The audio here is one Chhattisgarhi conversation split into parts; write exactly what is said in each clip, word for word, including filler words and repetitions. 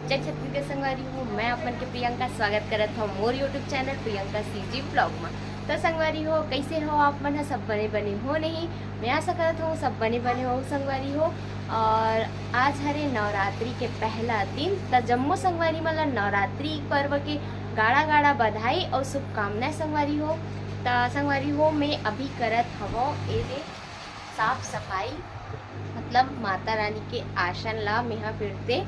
जय छत्तीसगढ़ संगवारी हो, मैं आप मन के प्रियंका स्वागत करत हव मोर YouTube channel Priyanka CG blog में। तो संगवारी हो, कैसे हो आप मन ह? सब बने बने हो नहीं? मैं आशा करत हूँ सब बने बने हो संगवारी हो। और आज हरे नवरात्रि के पहला दिन, त जम्मो संगवारी मन ला नवरात्रि पर्व के गाड़ा गाड़ा बधाई और शुभकामनाएं संगवारी हो। त संगवारी हो, मैं अभी करत हवो एदे साफ सफाई, मतलब माता रानी के आसन ला मेहा फिर से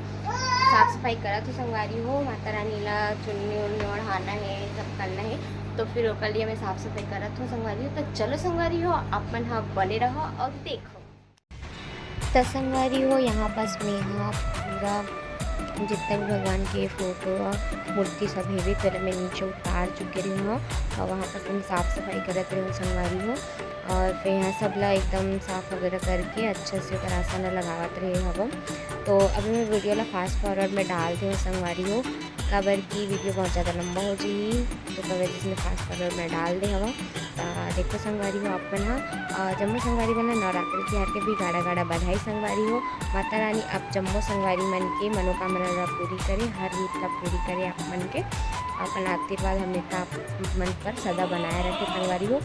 साफ सफाई करत हूँ संगवारी हो। माता रानी ला चुन्नी उन्नी ओढ़ाना है, सब करना है, तो फिर ओकर लिए मैं साफ सफाई करत हूँ संगवारी हो। तो चलो संगवारी हो, आप मन ह बने रहो और देखो। त संगवारी हो, यहाँ पास मेहा पूरा जितना भी भगवान के फोटो मूर्ति सब हेवे, तेला मैं नीचे उतार चुके रही हूँ और वहाँ पास मैं साफ सफाई करत रही हूँ संगवारी हो। और फिर यहाँ सब ला एकदम साफ वगैरह करके अच्छा से ओकर आसन ला लगावत रहे हवम। तो अभी मैं वीडियो ला फास्ट फॉरवर्ड में डाल दे हूँ संगवारी हो, काबर कि वीडियो बहुत ज़्यादा लंबा हो जाही, तो ओकर वजह से मैं फास्ट फॉरवर्ड में डाल दे हवं। त देखो संगवारी हो, आप मन ह, अ, जम्मो संगवारी मन ल नवरात्रि तिहार के भी गाड़ा गाड़ा बधाई संगवारी हो। माता रानी आप जम्मो संगवारी मन के मनोकामना ला पूरी करे, हर रीत ला पूरी करे आप मन के, अपन आशीर्वाद हमेशा आप मन पर सदा बनाए रखे संगवारी हो।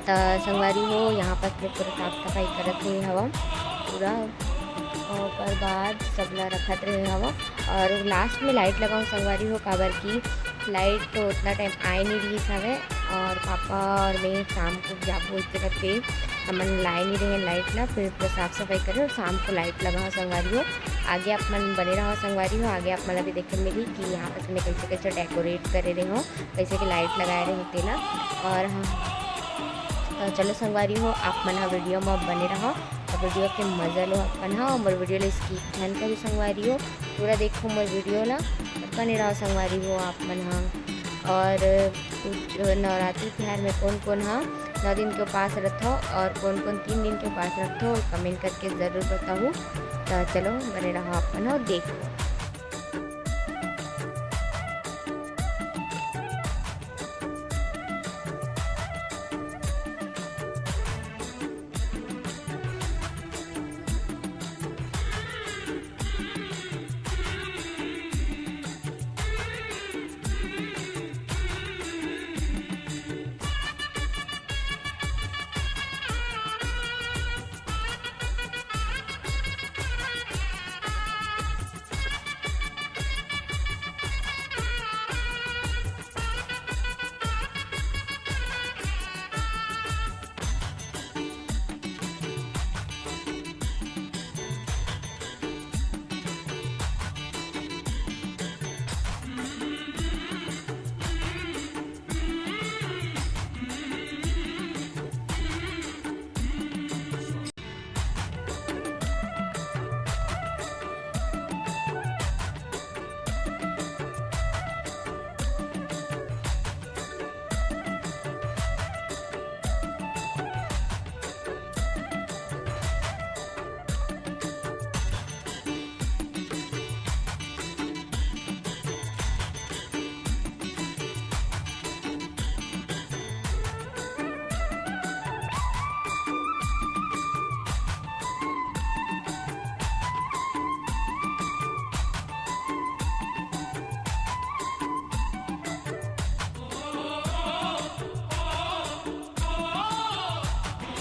त संगवारी हो, यहाँ पास मैं पूरा साफ सफाई करत रहे हवं पूरा, ओकर बाद सब ला रखत रहे हवं। और लास्ट में लाइट लगाऊँ संगवारी हो, काबर कि लाइट तो उतना टाइम आए नहीं रही हवे और पापा और मैं शाम को जाबो इस जगह पे, हमन लाए नहीं रहे लाइट ला, फिर पूरा साफ सफाई करे और शाम को लाइट लगाऊँ संगवारी हो। आगे आप मन बने रहो संगवारी हो, आगे आप मन ला भी देखे मिली कि यहाँ पास मैं कैसे कैसे डेकोरेट करे रहे हो, कैसे के लाइट लगाए रहे हो तेला। और हाँ, तो चलो संगवारी हो, आप मन ह वीडियो में बने रहो और वीडियो के मजा लो अपन ह। मोर वीडियो ला स्किप झन करो संगवारी हो, पूरा देखो मोर वीडियो ला, बने रहो संगवारी हो आप मन ह। और कुछ नवरात्रि तिहार में कौन कौन ह नौ दिन के उपास रखथो और कौन कौन तीन दिन के उपास रखथो, कमेंट करके जरूर बताओ। तो चलो बने रहो आप मन ह, देखो।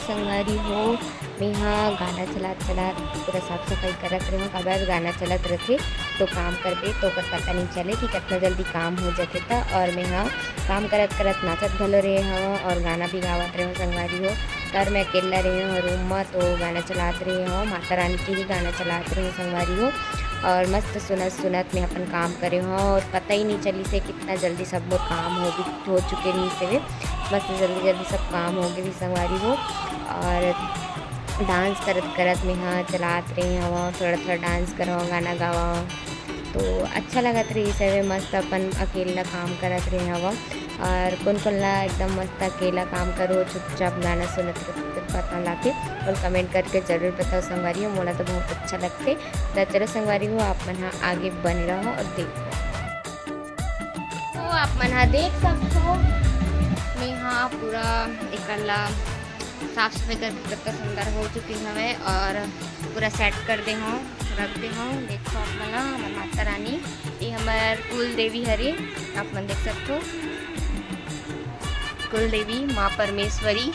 संगवारी हो, मेहा गाना चलात चलात पूरा साफ सफाई करत रहेंव, काबर गाना चलत रथे तो काम करबे तो ओकर पता नइ चले कि कतना जल्दी काम हो जाथे त। और मेहा काम करत करत नाचत घलो रहे हव और गाना भी गावत रहे हव संगवारी हो। घर में अकेला रहे हव रूम में तो गाना चलात रहे हव, माता रानी के ही गाना चलात रहे हव संगवारी हो। और मस्त सुनत सुनत मैं अपन काम करे हव और पता ही नहीं चलिस हे कितना जल्दी सब मोर काम हो भी हो चुके रहिस हवे। मस्त जल्दी जल्दी सब काम हो गे रहिस संगवारी हो। और डांस करत करत मेहा चलात रहे हव, थोड़ा थोड़ा डांस करव, गाना गावव, तो अच्छा लगत रहिस हवे। मस्त अपन अकेला काम करत रहे हव। और कोन कोन ला एकदम मस्त अकेला काम करो, चुपचाप गाना सुनत रहो, पता लाते, और कमेंट करके जरूर बताओ संगवारी हो, मोला तो बहुत अच्छा लगथे। त चलो संगवारी हो, आप मन ह आगे बने रहो और देखो। तो आप मन ह देख सकथो, मेहा पूरा एकर ला साफ सफाई करके कतका सुंदर हो चुके हवे और पूरा सेट कर दे हव, रख दे हव। देखो आप मन ह, हमर माता रानी कुल देवी हरे, आप मन देख सकथो, कुल देवी माँ परमेश्वरी।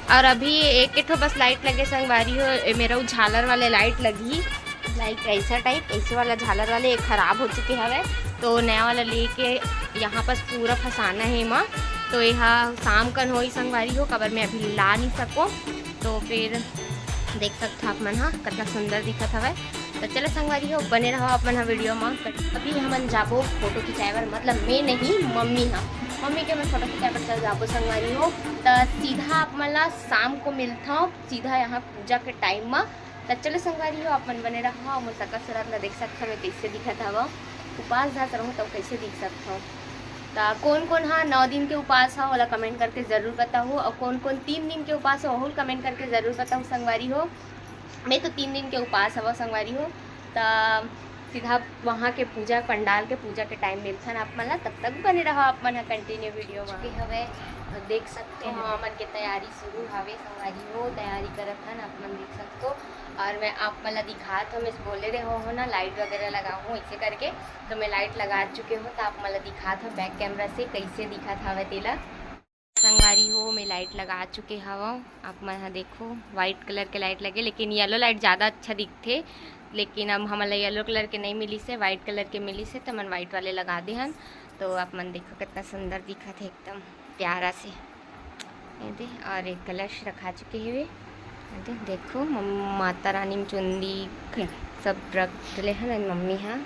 अउ अभी एक ठो बस लाइट लगे संगवारी हो, ए मेरा वो झालर वाले लाइट लगी, लाइक ऐसा टाइप, ऐसे वाला झालर वाले, एक खराब हो चुके हवे, तो नया वाला लेके यहाँ पास पूरा फंसाना है एमा। तो यह शाम कन होई संगवारी हो, काबर मैं अभी ला नहीं सको। तो फिर देख सकथो आप मन हा कतना सुंदर दिखत हवय। तो चलो संगवारी हो, बने रहो आप मन हा वीडियो में। अभी हमन जाबो फोटो खिंचाए बर, मतलब मैं नहीं, मम्मी हा, मम्मी के मैं फोटो खिंचाए बर चल जाबो संगवारी हो। तो सीधा आप मन ला शाम को मिलता हूँ सीधा यहाँ पूजा के टाइम में। त चलो संगवारी हो, आप मन बने रहो। मोर सकल सूरत ला देख सकथो, मैं कैसे दिखत हवं, उपास धात रहूँ तब कैसे दिख सकथो। त कौन कौन हा नौ दिन के उपास हा, ओला कमेंट करके जरूर बताहू, और कौन कौन तीन दिन के उपास हा, ओहू कमेंट करके जरूर बताहू संगवारी हो। मैं तो तीन दिन के उपास हवं संगवारी हो। त सीधा वहाँ के पूजा पंडाल के पूजा के टाइम मिलथन आप मन ला, तब तक बने रहो आप मन हा कंटिन्यू वीडियो में। चुके हवे, देख सकते हो हमन के तैयारी शुरू हवे संगवारी हो, तैयारी करत हन आप मन देख सकते हो। और मैं आप मन ला दिखात हूँ, मैं बोले रहे हो ना लाइट वगैरह लगाऊँ ऐसे करके, तो मैं लाइट लगा चुके हूँ, तो आप मन ला दिखात हूँ बैक कैमरा से कैसे दिखत हवे तेला। संगवारी हो, मैं लाइट लगा चुके हवं, आप मन हा देखो व्हाइट कलर के लाइट लगे, लेकिन येलो लाइट ज़्यादा अच्छा दिखथे, लेकिन अब हमन ला येलो कलर के नहीं मिलिस हे, व्हाइट कलर के मिलिस हे, तो हमन व्हाइट वाले लगा दे हन। तो आप मन देखो कितना सुंदर दिखत हे, एकदम प्यारा से। ये दे, और एक कलश रखा चुके हवे। ये दे, देखो मम-, माता रानी में चुंदी सब रख ले हन मम्मी हा।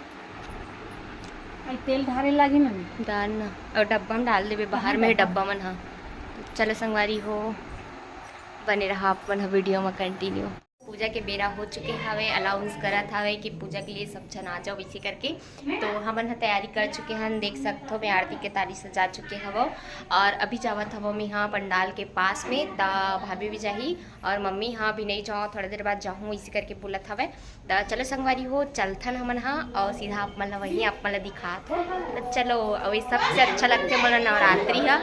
आई तेल ढारे लागे ना। डाल ना, और डब्बा में डाल देबे, बाहर में ही डब्बा? डब्बा मन हा। चलो संगवारी हो, बने रहा आप मन हा वीडियो में कंटिन्यू। पूजा के बेरा हो चुके हवे, अनाउंस करत हवे कि पूजा के लिए सब झन आ जाओ, इसी करके। तो हमन ह तैयारी कर चुके हन, देख सकथो मैं आरती के तारी सजा चुके हवो। और अभी जावत हवो मैं हा पंडाल के पास में, त भाभी भी जाही और मम्मी हा अभी नहीं जाओ, थोड़ा देर बाद जाहूँ, इसी करके बोलत हवे। त चलो संगवारी हो, चलथन हमन हा और सीधा आप मन ला वहीं आप मन ला दिखात हो। त चलो, अउ ये सबसे अच्छा लगथे मोला नवरात्रि हा,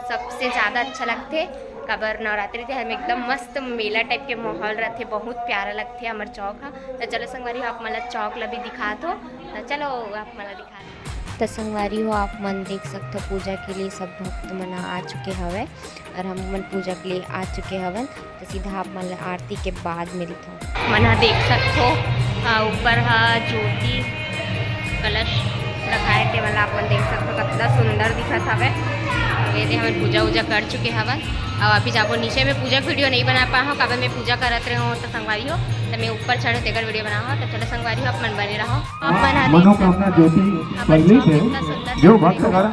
सबसे ज़्यादा अच्छा लगथे, काबर नवरात्रि तिहार में एकदम मस्त मेला टाइप के माहौल रथे, बहुत प्यारा लगथे हमर चौक हा। त चलो संगवारी हो, आप मन ला चौक ला भी दिखात हो। त चलो, आप मन ला दिखात हो। त संगवारी हो, आप मन देख सकथो, पूजा के लिए सब भक्त मन आ चुके हवे और हम मन पूजा के लिए आ चुके हवन। त सीधा आप मन ला आरती के बाद मिलथो। मन ह देख सकथो, आ, ऊपर ह ज्योति कलश रखाए, ते वाला आप मन देख सकथो, कतना सुंदर दिखत हवे। अउ ये दे हमन पूजा उजा कर चुके हवन, अउ अभी जाबो नीचे। में पूजा के वीडियो नहीं बना पाए हो, काबर मैं पूजा करत रहे हो तो संगवारी हो, तो मैं ऊपर चढ़ो तेकर वीडियो बनाओ। तो चलो संगवारी हो, आप मन बने रहो। आप मन हा देख मनोकामना सकथो, ज्योति हमर प्रज्वलित चौक है। इतना सुंदर जो से भक्तगण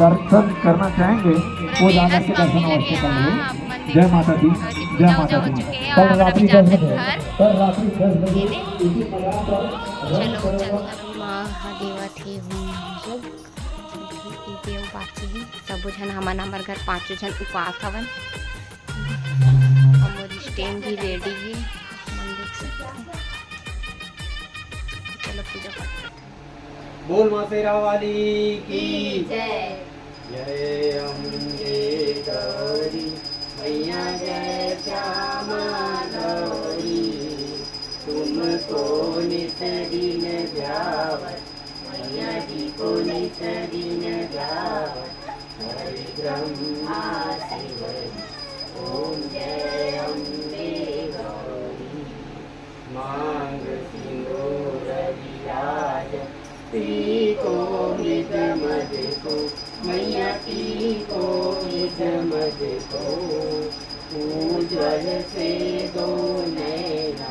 दर्शन करना चाहेंगे, वो पूरा जाकर के मेला से दर्शन आने अवश्य लगे। करेंगे। हाँ, आप मन देख जय माता दी, सकथो, जय पूजा माता उजा हो दी। चुके हैं कल और अभी रात्रि दस जाथन बजे, घर। कल रात्रि दस बजे ये दे। इसी प्रकार पर चलो, चलो। माँ हा देवत हे हूँ सब। ये देव बाकी है। सबो झन हमन, हमर घर पांचों झन उपास हवन। हमर स्टैंड भी रेडी है, मन देख सकथो। चलो पूजा पाठ करथन। बोल माँ शेरा वाली की जय। जय अम्बे गौरी मैया, जय श्यामा गौरी, तुमको नित दिन ध्यावत, मैया जी को नित दिन ध्यावत, हरि ब्रह्मा शिव हरि, ओम जय अम्बे गौरी। मांग सिंदूर विराज, पीको मृग मद को, मैया पीको मृग मद को, उज्ज्वल से दो नैना,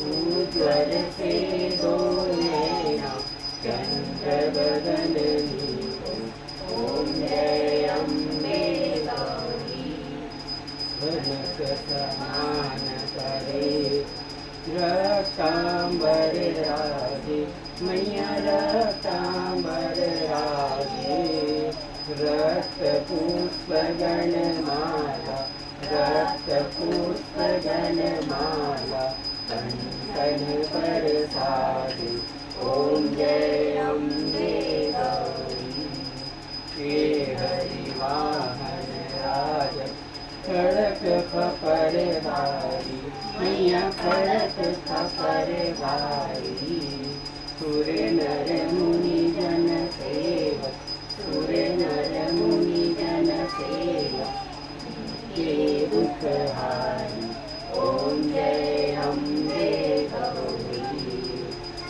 उज्ज्वल से दो नैना, चंद्र बदन नीको, ओम जय अम्बे गौरी। कनक समान करे रक्तांबर राजे, मैया रक्तांबर राजे, रक्त पुष्प गण माला, रक्त पुष्प गण माला, कंकन पर साजे, ओम जय अम्बे गौरी। हे हरि वाहन राज, खड़क खपर भारी, मैया खड़क खपर भारी। सुर नर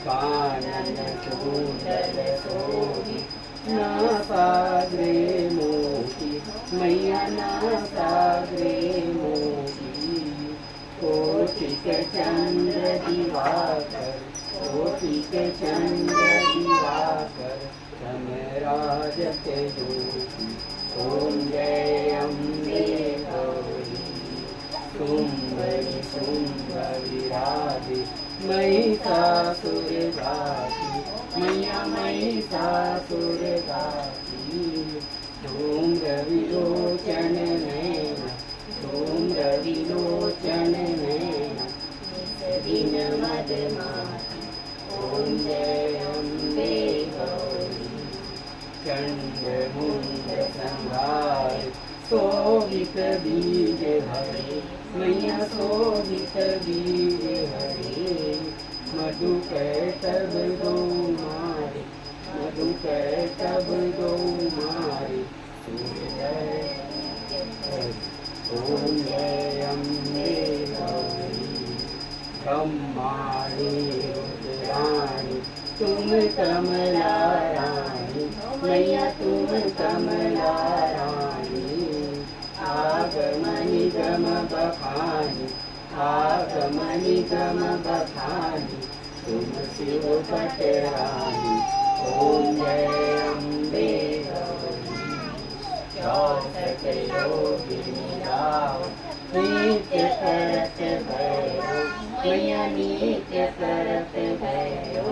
कानन कुंडल शोभित नासाग्रे मोती, मैया नासाग्रे मोती। कोटि के चंद्र दिवाकर, कोटि के चंद्र दिवाकर, चमराजत ज्योति। ओम जय अम्बे गौरी। शुंभ निशुंभ विराजे महिषासुर गाथी, मैया महिषासुर गाथी। धूम्र विलोचन नैना, धूम्र विलोचन नैना, निस दिन मद माती। ओम जय अम्बे गौरी। चंड मुंड संहार शोभित बीज हरे, मैया शोभित बीज हरे। मधु कैटभ दो मारे, मधु कैटभ दो मारे। सूर्य ओम जय अम्बे गौरी। ब्रह्माणी रुद्राणी तुम कमला रानी, मैया तुम कमला रानी। आगम निगम बखानी, आगम निगम बखानी, तुम शिव पटरानी। ओम जय अम्बे गौरी। चौसठ योगिनी रावत नृत्य करत भैरव, मैया नृत्य करत भैरव।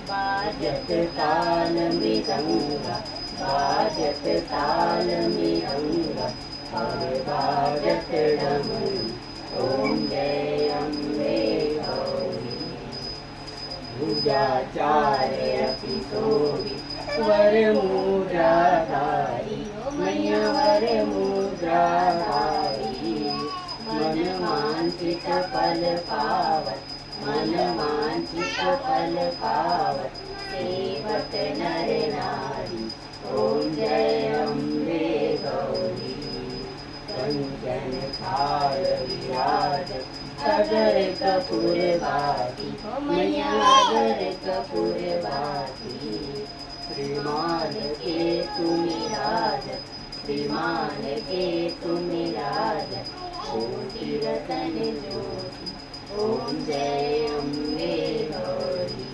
बाजत ताल मृदंगा, बाजत ताल मृदंगा, और बाजत डमरू। ओम जय अम्बे गौरी। भुजाचार अति शोभित वर मुद्राधारी, मैया वर मुद्राधारी। मन वांछित फल पावत, मन वांछित फल पावत, सेवत नर नारी। ओम जय अम्बे गौरी। कंचन थाल विराज अगर कपूर बाती, मैया अगर कपूर बाती। श्रीमान के तुम राज, श्रीमान के तुम राज, कोटि रतन ज्योति। ओम जय अम्बे गौरी।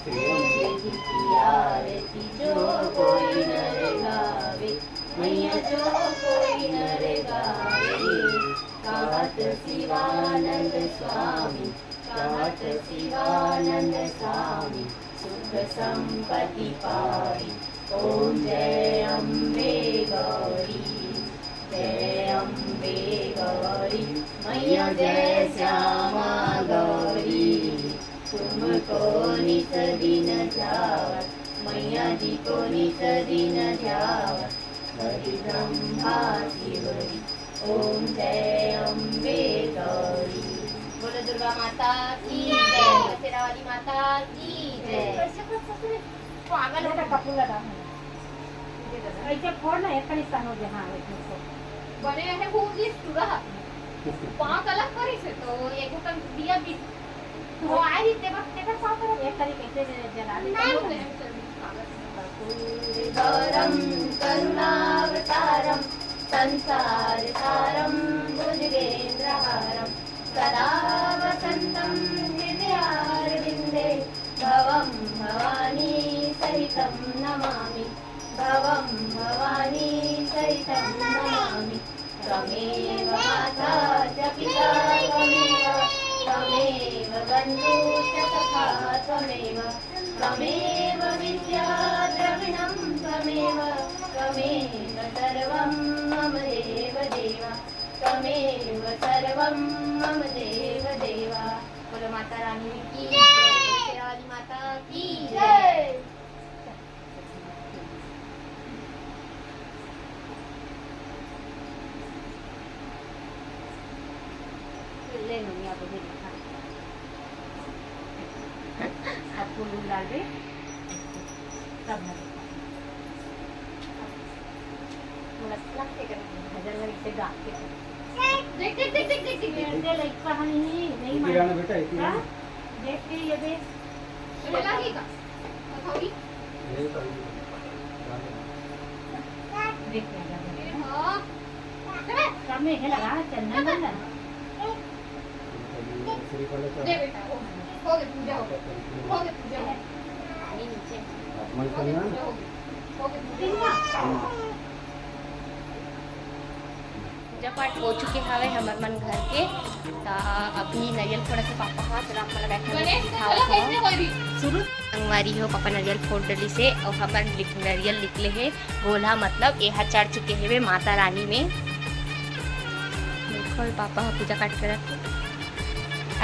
श्री अम्बे जी की आरती जो कोई नर गावे, मैया जो कोई नर गावे। कहत शिवानंद स्वामी, कहत शिवानंद स्वामी, सुख संपत्ति पावे। ओम जय अम्बे गौरी, जय अम्बे गौरी, मैया जय श्यामा गौरी। तुमको नित दिन ध्यावत, मैया जी को नित दिन ध्यावत, हरि ब्रह्मा शिव जी। ओम जय अम्बे गौरी। बोलो दुर्गा माता की जय, शेरा वाली माता की जय। पागल हो। बेटा, कपूर लगा है। ऐसे फोड़ ना, एक कनी सा हो जाए, हाँ, एक कनी सा। बने रहे वो भी पूरा। पाँव अलग करी से तो एक कन दिया भी। वो आ ही तेरा, तेरा पाँव अलग। एक कनी कैसे जला दे? नहीं, नहीं, नहीं, नहीं। गौरं करुणावतारं संसारसारं भुजगेन्द्रहारं सदा वसन्तं हृदयारविन्दे भवं भवानी सहितं नमामि, भवं भवानी सहितं नमामि। त्वमेव माता च पिता त्वमेव, त्वमेव बन्धु च सखा त्वमेव, त्वमेव विद्या द्रविणं त्वमेव, त्वमेव सर्वं मम देव देव, त्वमेव सर्वं मम देव देव। बोलो माता रानी की जय, शेरा वाली माता की जय। ले मम्मी, आप मुझे दिखा। अब फूल वूल डाल दे, तब मैं दिखाऊंगी। थोड़ा सा लगते कर, भजन में इसे गा के कर। देख, देख, देख, देख, देख, देख। ये लड़का हम ही नहीं इसी गाना मानते। बेटा, इसी हाँ? गाना। देख के ये देख। देख, सामने हे लगा, चंदन बंदन। दे बेटा, हो गई, हो गई पूजा, हो गई, हो गई पूजा, हो गई। पूजा पाठ हो चुके हवे हमर मन घर के। त अभी नरियल फोड़त हे पापा ह, त आप मन ला बैठ के दिखावत हवं। शुरू संगवारी हो, पापा नरियल फोड़ डलिस हे अउ हमर लिख-, नरियल निकले हे गोला, मतलब एहा चढ़ चुके हेवे माता रानी में। देखो, पापा ह पूजा पाठ करत हे।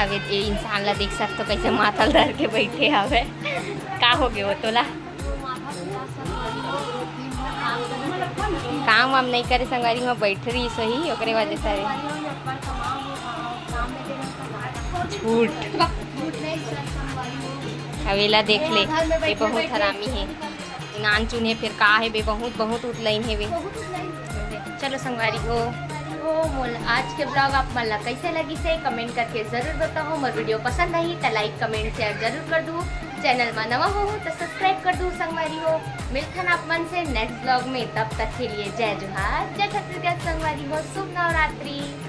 अब ए, ए इंसान ला देख सकथो, कैसे माथा ल धर के बैठे हवे। का हो गे वो तोला? काम वाम नहीं करे संगवारी, मैं बैठ रही सही, ओकरे वजह से। झूठ। अब एला देख ले, ये बहुत हरामी हे। नान चुन हे, फिर का हे बे, बहुत, बहुत उतलाइन हे बे। चलो संगवारी हो, ओ मोल, आज के vlog आप मन ला कैसे लगिस हे, comment करके जरूर बताओ। मोर video पसंद आही त like, comment, share जरूर कर दू। Channel मा नवा हो त subscribe कर दू संगवारी हो। मिलथन आप मन से next vlog में, तब तक के लिए जय जोहार, जय छत्तीसगढ़ संगवारी हो, शुभ नवरात्रि।